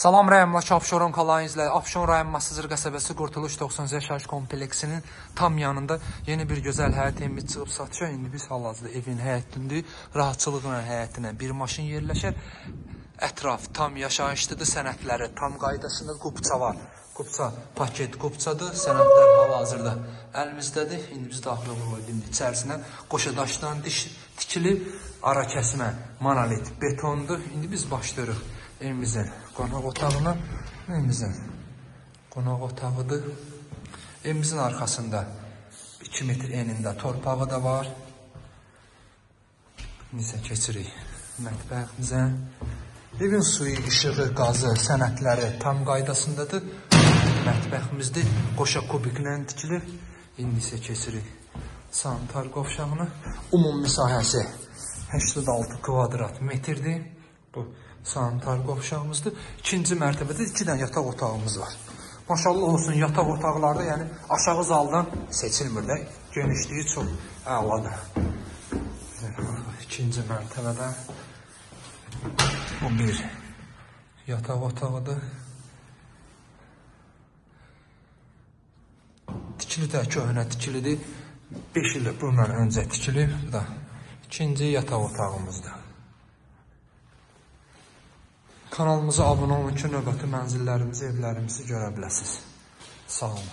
Salam rayonundakı Abşeron kalanı izlə. Abşeron rayon Masazır qəsəbəsi Qurtuluş 90 yaşayış kompleksinin tam yanında yeni bir gözəl həyət evimiz çıxıb satışa. İndi biz hal-hazırda evin həyətindəyik. Rahatçılıqla həyətinə bir maşın yerləşər. Ətraf tam yaşayışlıdır, sənədləri tam qaydasında, qupça var. Qupça, paket qupçadır, sənədlər hal-hazırda əlimizdədir. İndi biz daxil oluruq evin içərisinə. Qoşa daşdan tikilib, ara kəsmə monolit betondur. İndi biz başlayırıq evimizin qonaq otağına. Evimizin qonaq otağıdır. Evimizin arxasında 2 metr enində torpağı da var. İndi isə keçirik mətbəximizə. Evin suyu, işığı, qazı, sənədləri tam qaydasındadır. Mətbəximizdir. Qoşa kubiklə tikilib. İndi isə keçirik sanitar qovşağına. Ümumi sahəsi 86 kvadrat metrdir. Bu sanitar qovşağımızdır. İkinci mərtəbədə 2 dənə yataq otağımız var. Maşallah olsun, yataq otaqlarda, yəni aşağı zaldan seçilmir də. Genişliyi çox əladır. İkinci mərtəbədə bu bir yataq otağıdır. Tikili də köhnə tikilidir. 5 il bundan öncə tikilib. Bu da ikinci yataq otağımızdır. Kanalımıza abunə olun ki, növbəti mənzillərimizi, evlərimizi görə biləsiniz. Sağ olun.